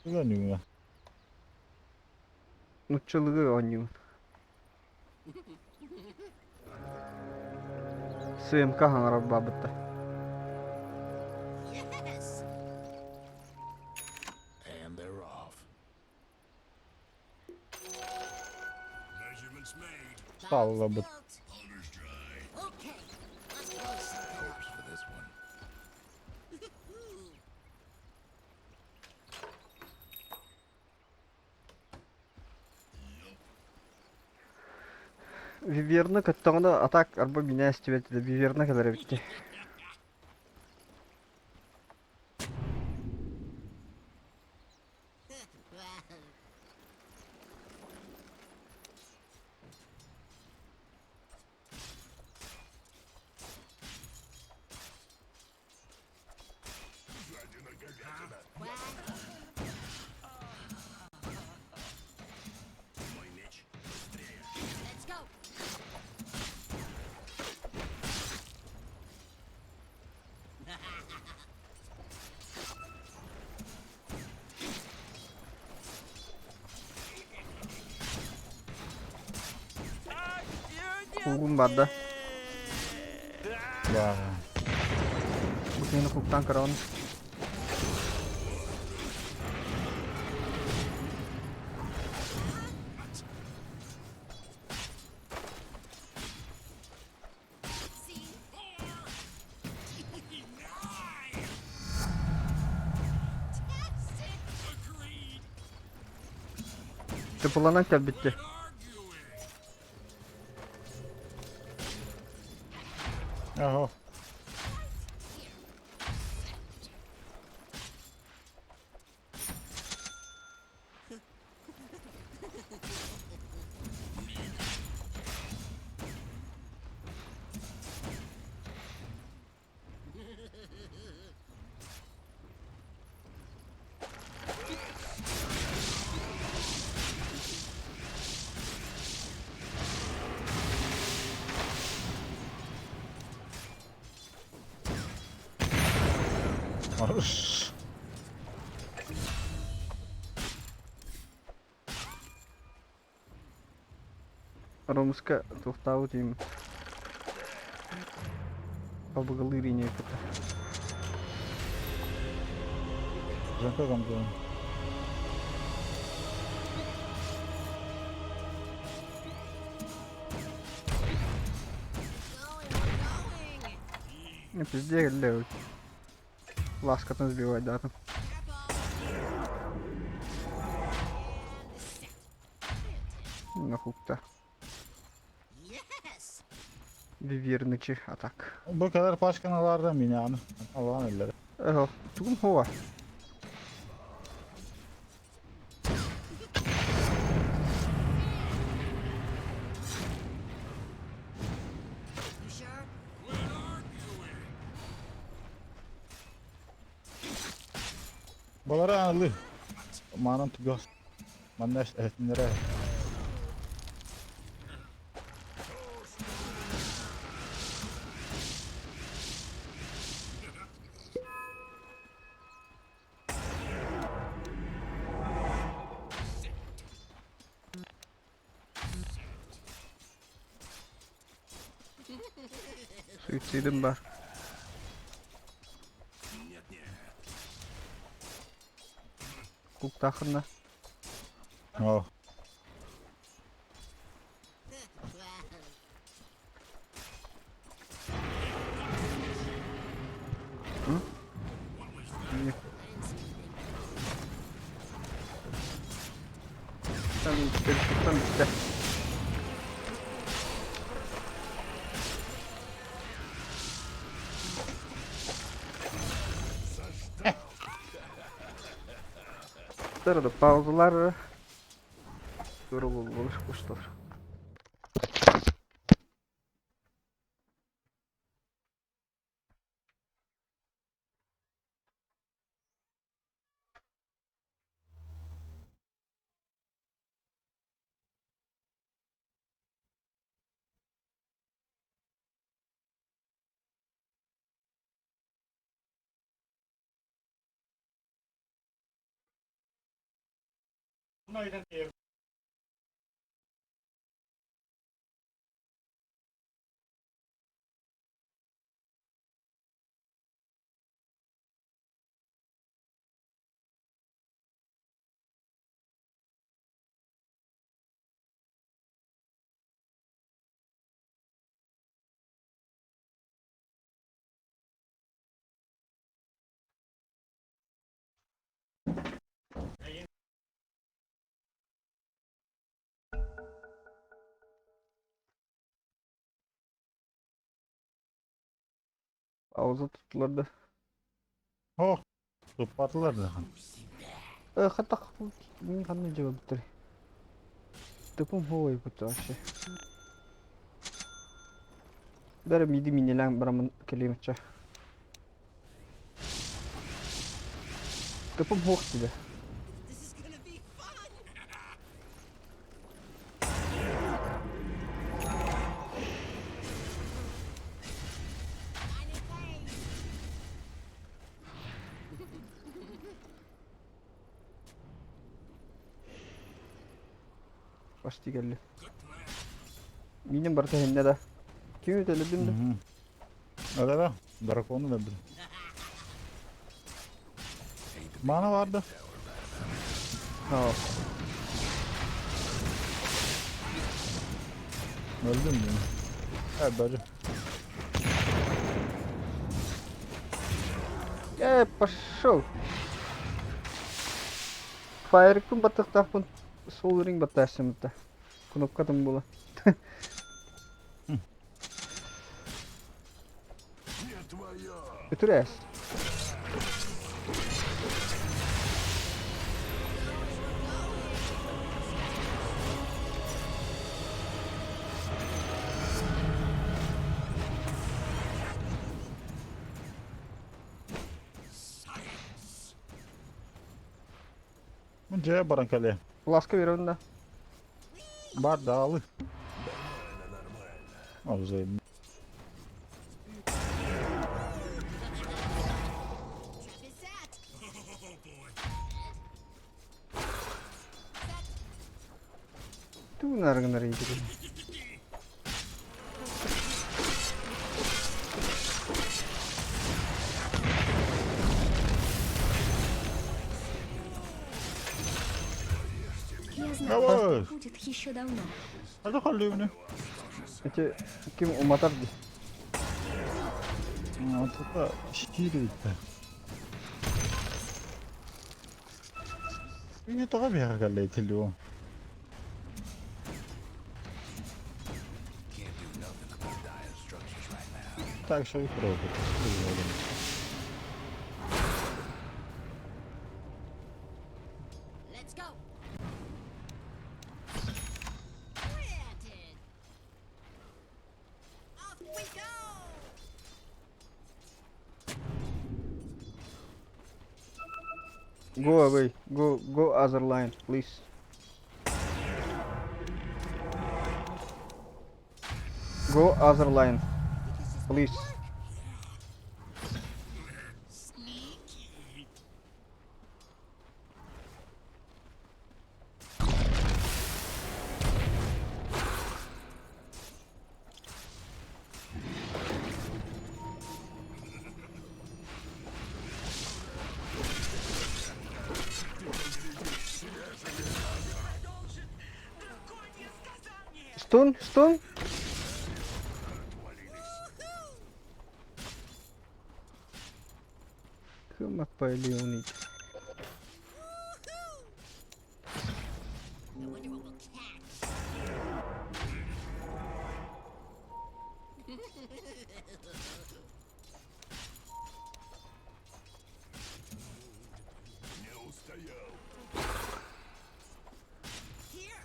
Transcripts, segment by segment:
Оонньууга. Нуччалыгы оонньуубун. СМК хаҥарар баабытта. And they're off. Саллабыт. Hopes for this one. Виверна көттөҕүнэ атак арба минээс түбэлтэтэ Виверна кэлэр эбит дии. Куугум барда. Да. Бу киһини куктаан көрөҕүн. Тыпыланан кэлбитти. Аһо. Арыш. Ромуска туохтаабыт им Абыгалыыр ини кытта. Жанка камтан. Не пизде кэллэ Ласкатын сбивать да там. Нахукта. Вивернычы атак. Bu kadar başkanalardan binanı. Allah'ın elleri. Эхо, тугум хуа. Balara алы. Манан тугас. Манна этинлere. Суицидым бар. Куктахына. О. Не. Там там битте. Сарада паузалар. Көрө болуш куштар. Пауза туттулар да. Ох, туппатылар да. Хатах мин ханна дьыбабыттар. Тупум хуой бутта вообще. Бәрі миди минелән барамын келемче. Тупум хуох тебе. Почти кэлли. Минем барыта иһиннэ да. Кими төлөдүм да. Да-да, дракону да бил. Мана vardı. Ha. Öldüm mü? Evet böyle. Пошел. Фаерикпын баттахтаахпын Soul Ring баттаасымыта. Кнопкатын була. Өтүрээс. Дьэ баран кэлиэ. Ласка берөбүн да. Бар даалы. Ол Тугун аргынар иитирин. Я знала, Давай. что будет еще давно. Hadi халлюбны. Ити ким уматар ди. Антыта шиирбиттэ. Ini тоҕо биһиэхэ кэллэ итиллио. Так что и пробуй. Let's go. Granted. Off we go. Go away. Go go other line, please. Go other line, please. Stun, stun. Кымаппай Леонид. I wonder what we'll catch. Here.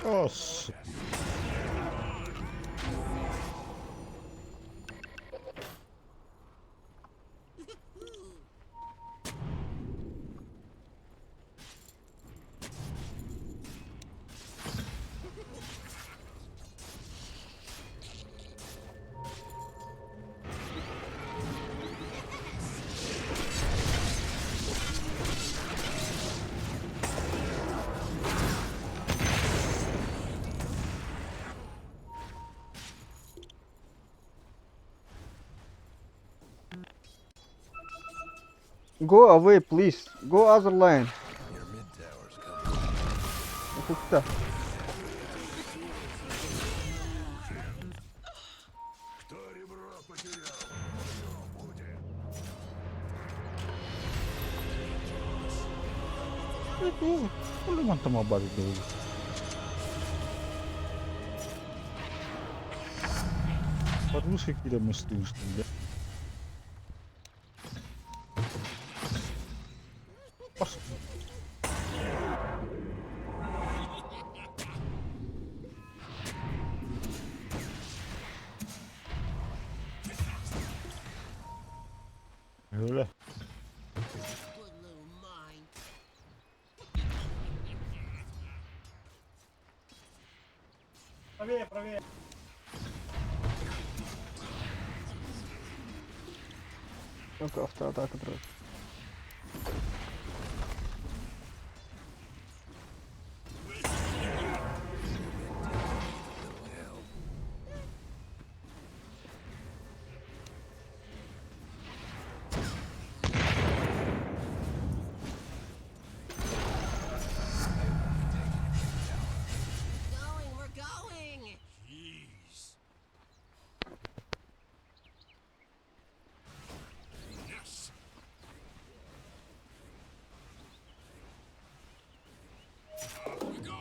Ос. Go away, please. Go other line. Your mid tower's coming. Укукта. Мантама бар дуу. Подвыше киирэммин истибин Бас. Öyle. Good little mine. Ну-ка, автоатака турар. Going, we're going. Jeez. Yes. Off we go.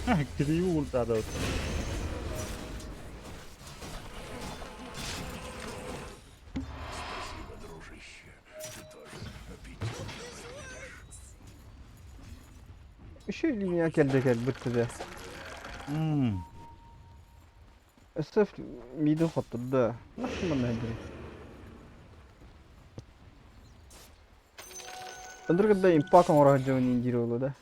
Landed. Кириу ультада. Спасибо, дружище. Ты тоже аппетитно выглядишь. Еще линия кэллэ кэлбит да. Өссө миидин хоттордо. Нахуй манна сылдьарый? Өндөргө да импакт оҥоро сылдьабын диир буолуо да.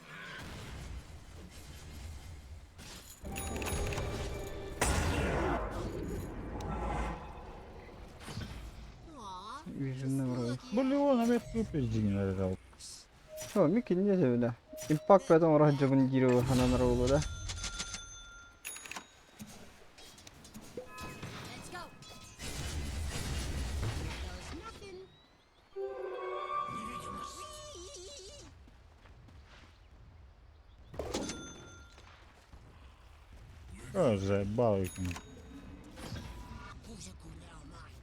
Aw, Виженный вроде. Блин, а мен пиздин. О, мин кинини этэбин Импакт бэйэтэ оҥоро сылдьабын диир буолуо сананар буолуо да. let's go. Here goes nothing. Невидимость. Заебал их. Who's a good little mine?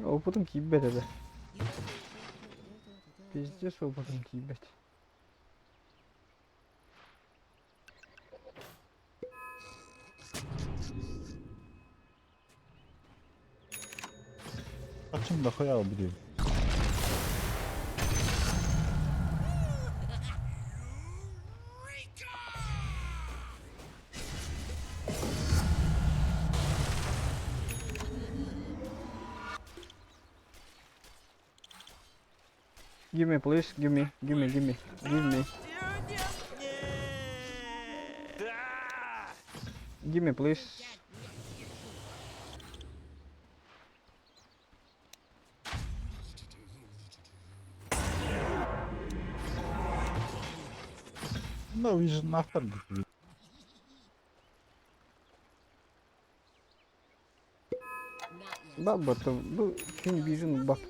Опытым тиийбэт этэ. Пиздец опытым тиийбэт. Açım da koyalım bir diyor. Give me, please, give me, give me, give me, give me. Give me, please. No, vision after the Not yet. Баббата, бу ким vision бакт.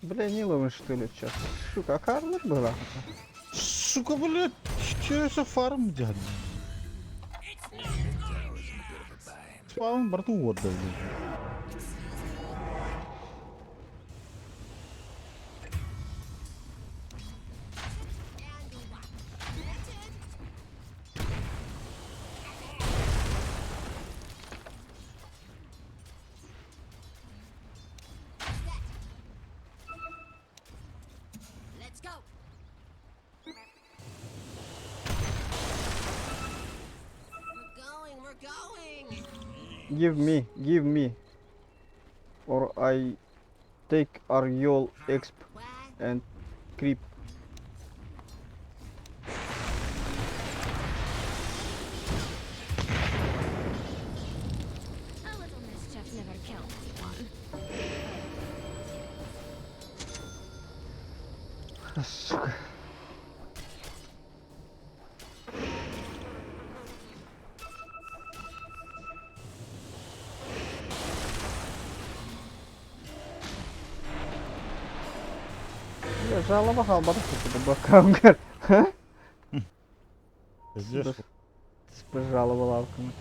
Бля, не ловишь что ли сейчас? Сука, а карлык была? Сука, блядь, что я за фарм делаю? Tower's in a bit of a bind. Спаун борту вот, блядь. And one. Planted. Set. Let's go. Give me, give me, or I take Argyle exp What? and creep. A little mischief never killed anyone. Сука. Жалоба хаалбатах курдук баккаамгар. Пиздец. Жалоба лавками.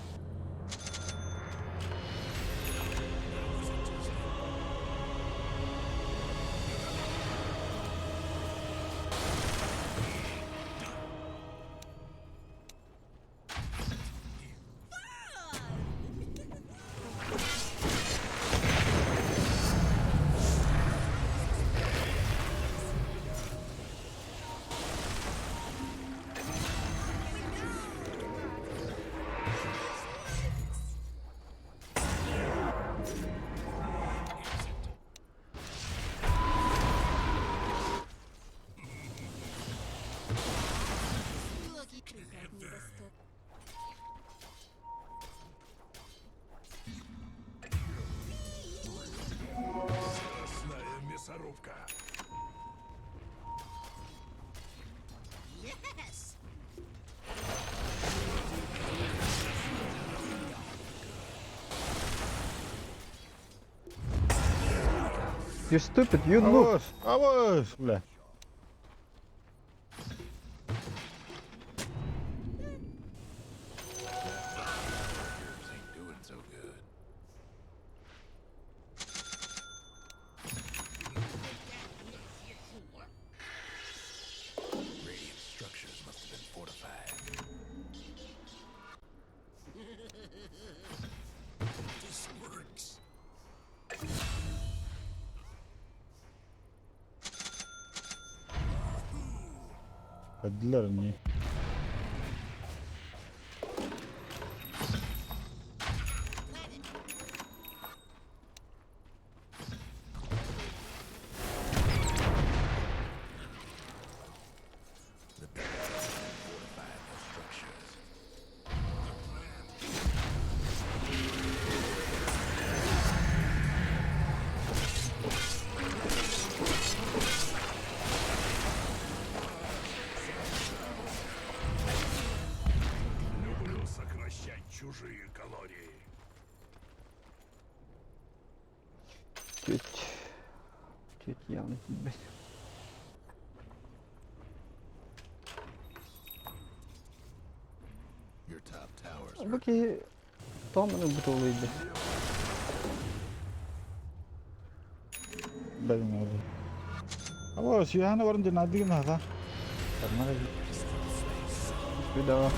Красная мясорубка. Yes! You stupid, you noob. Авось, авось, бля. Yours ain't doing so good. Radiant structures must have been fortified. This works. Öldüler niye? The fortified their structures. Люблю сокращать чужие калории. Чуть. Чуть явно тиийбэт. Your top towers Бу киһи тооманы бутулуйда. Benim oldu. Авось, я на варнде надыгна да. Нормально. Беда.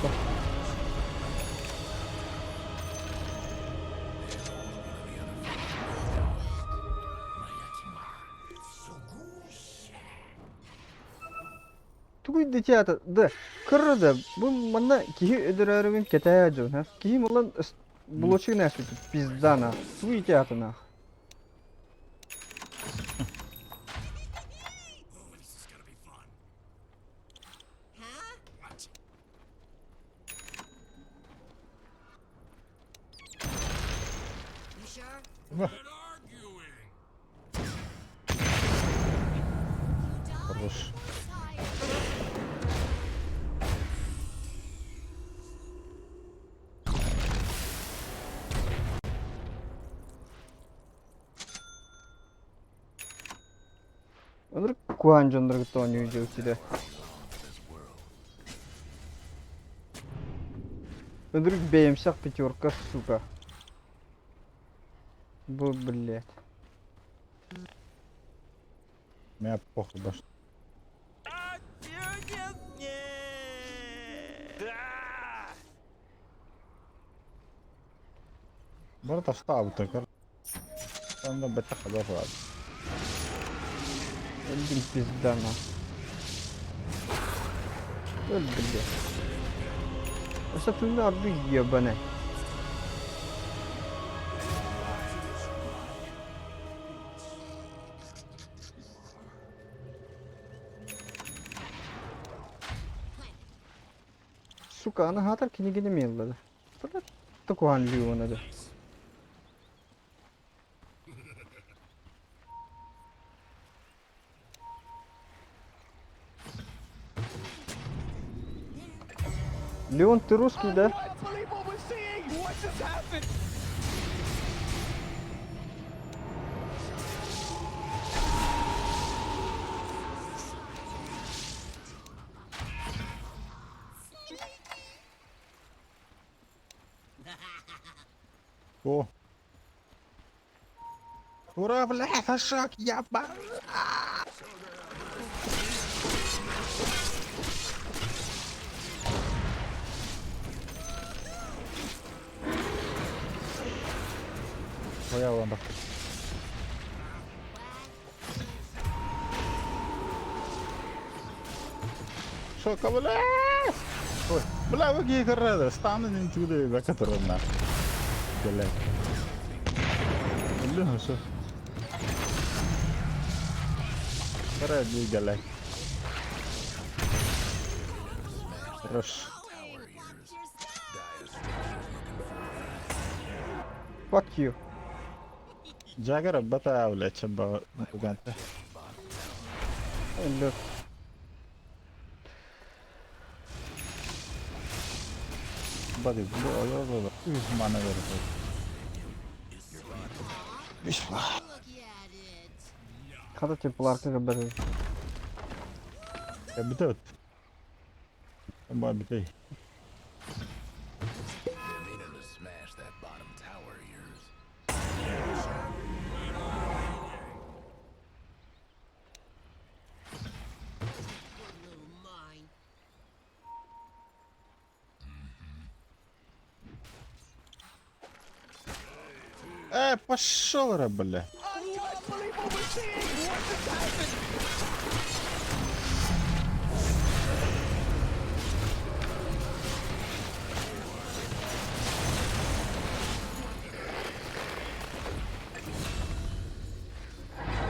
Тугуй дитята да кырда бу манна киһи өдөрөрүгүн кэтээ дьон ха киһи мулан булочуг нэспит пизда на тугуй театына. Oh, this is gonna be fun. Huh? What? You sure? Quit arguing. You die Хорош. before tired. Онор куан дьонноргут оонньуу дьиэ This world. Ынырык бэйэмсэх пятерка, сука. Бу, блядь. Меня похуй баш. Барыта встаабыта көр. Онно бэттэх хабар баар. Өлдүм пизда на. Өл, блядь. Өссө тыына аргы ебаный. Сука, аны хаатар кинигини миэллэдэ. Такухан Леона да. Леон, ты русский, да? О. Ура, бля, Сашок, я ба... Твоя лампа. Шока, бля! Ой, бля, вы какие рады, стану не туда, за которым на. Бля. Бля, что? Ради, бля. Хорош. Fuck you. Джаггер бата, бля, чаба, уганта. Өлөр. Бади, бля, бля, бля, үс мана берді. Бисмилlah. Look at it. Хата тепларка габары. Я бітет. Ба бітей. They're meaning to smash that bottom tower of yours. Good little mine. Пошел, ра, бля.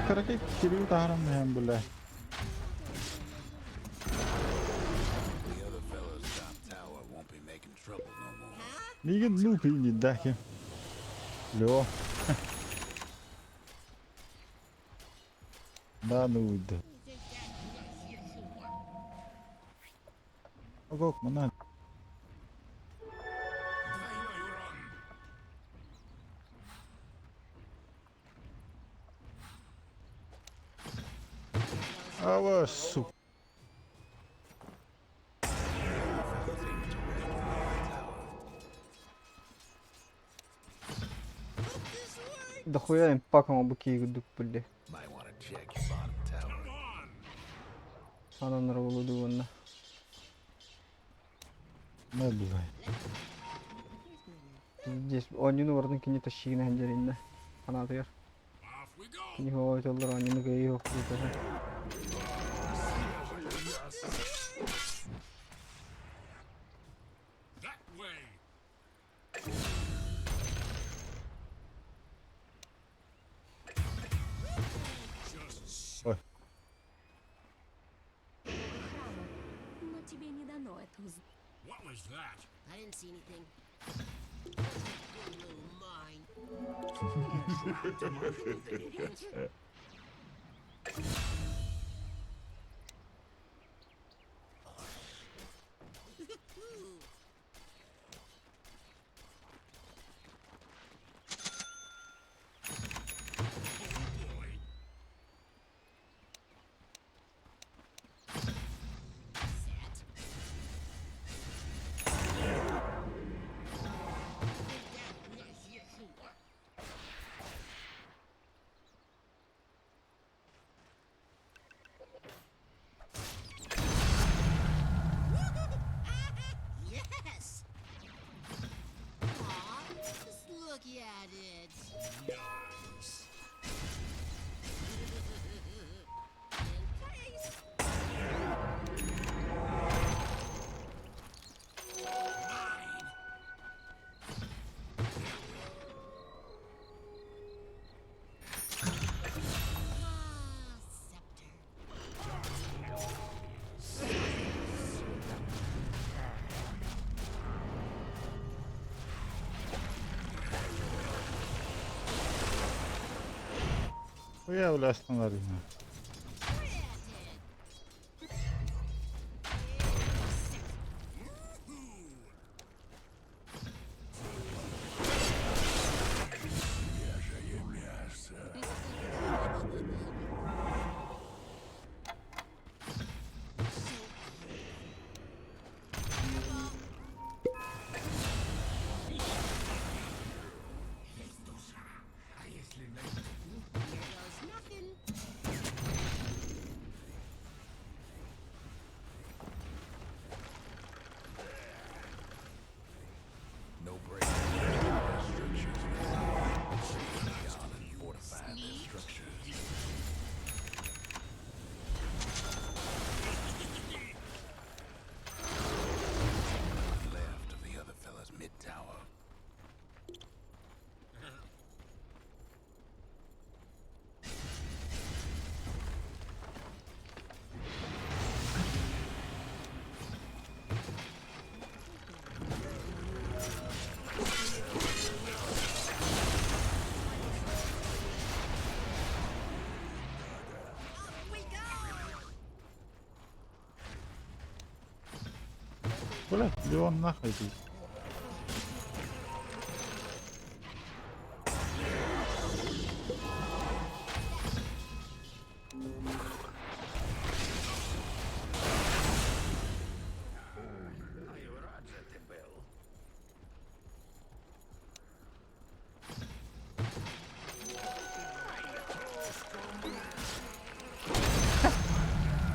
Караки Кирилл Тарам, бля. The other fella's top tower won't be making trouble no more. Мигин ну пини дахи. Лё. Да ну да. Ого, мана. Ава, сука. Дохуя им паком абуки гудук бля. Might want to check your bottom tower. Ананар болудуонна. На, бля. Здесь оннюну вардын кини тащигин ханжаринна. Анатыгар. Кини хойтоллар оннюну гэй хоккутара. That way. Just Ой. Храма. Но тебе не дано это узнать. what was that? I didn't see anything. Good little mine. Boy. Set. Хуя, бля, остановили. Here goes nothing. No break. Their structures. Beyond and fortified their structures. Left of the other fella's mid tower. Up we go. Бля, Леон нахуй иди.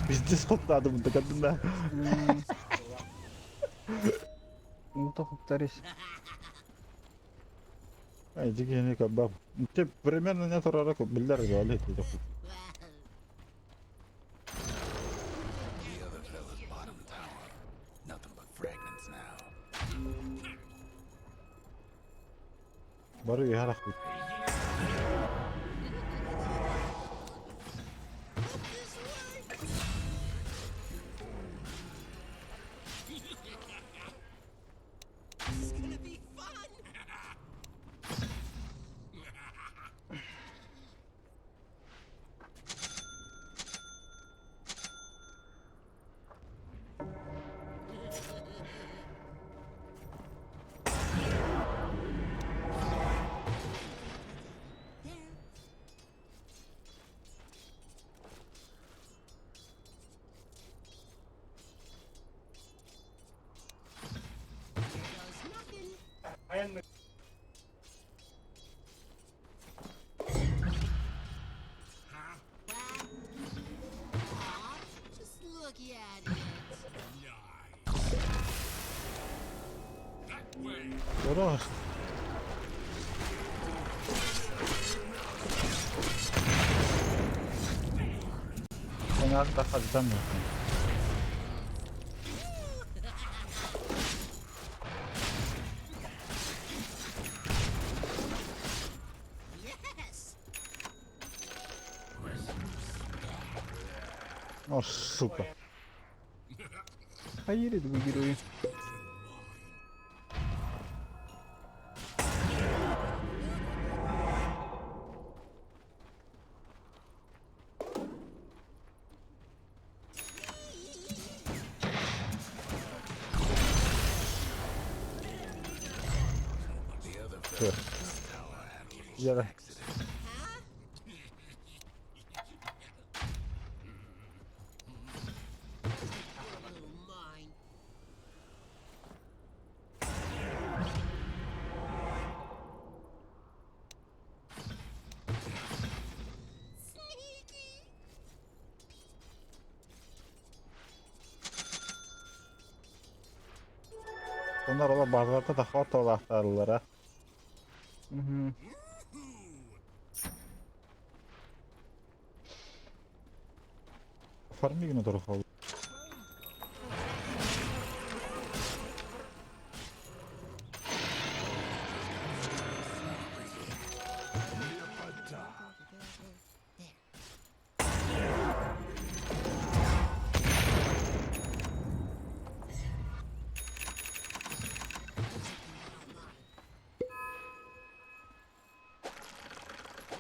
Пиздец, надо, так да. Ну то повторись. Ай, дикий кебаб. Те примерно не турара биллер говорит. The other fella's bottom tower. Nothing but fragments now. Бары ярах. This is gonna be fun. There. Here goes nothing. Aw, just look at it. Nice. That way. Ура. Надо ходить. Yes! О, сука. Хаири вы герои. The other fella's top tower had a little Я accident. Oh, mine. Sneaky! Onlar ola bazarda da xot olaqtarlılara. Угу. Фармигна турхол.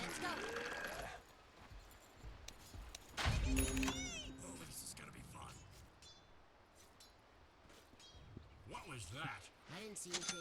Let's go. Was that? I didn't see anything.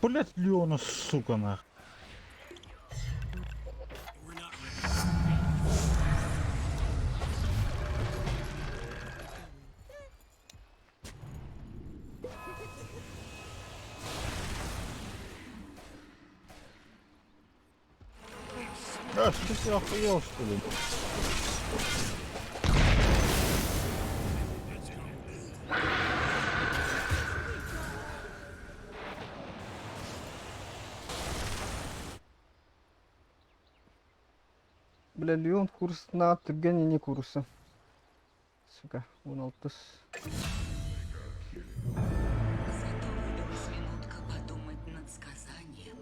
Блять, Леона, сука, нах. We're not ready. А, что ты охуел, что ли? Бля, Леон курс на түргэн ини курса. Сука, он алтыс. Зато выдалась минутка подумать над сказанием.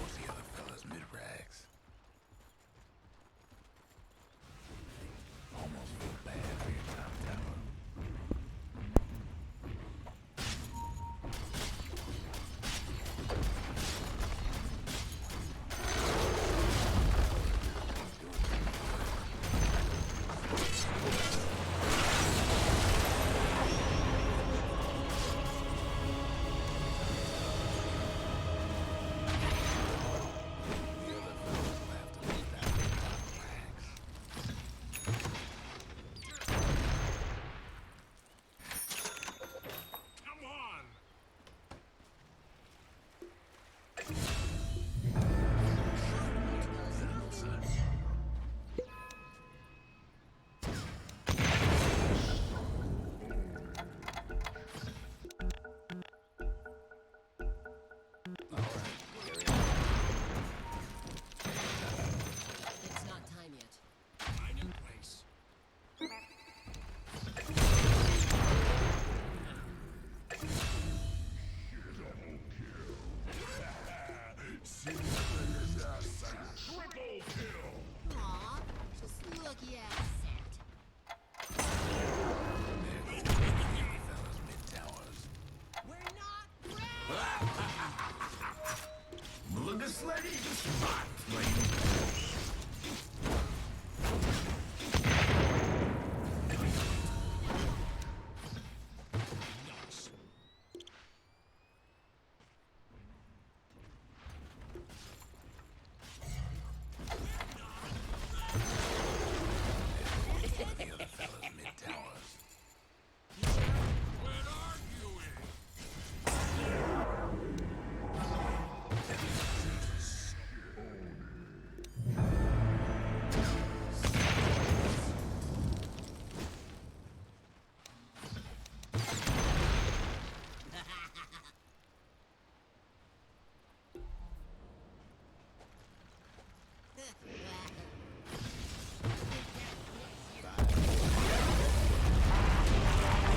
Was the other fella's mid rags. Almost feel bad for your top tower. The other fellas laughed at me about their top rags. Come on! All right, carry on. It's not time yet. Find a place. Aw, just look, yeah, sad. There goes the other fella's mid towers. We're not ready! Nice. The other fella's mid towers. Quit arguing!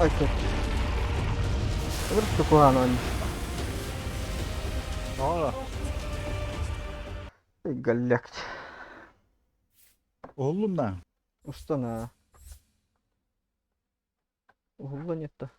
Ай, тут. Добре, погано. Aa, Галякт. oğlum da. Устана. Угулла нет-то.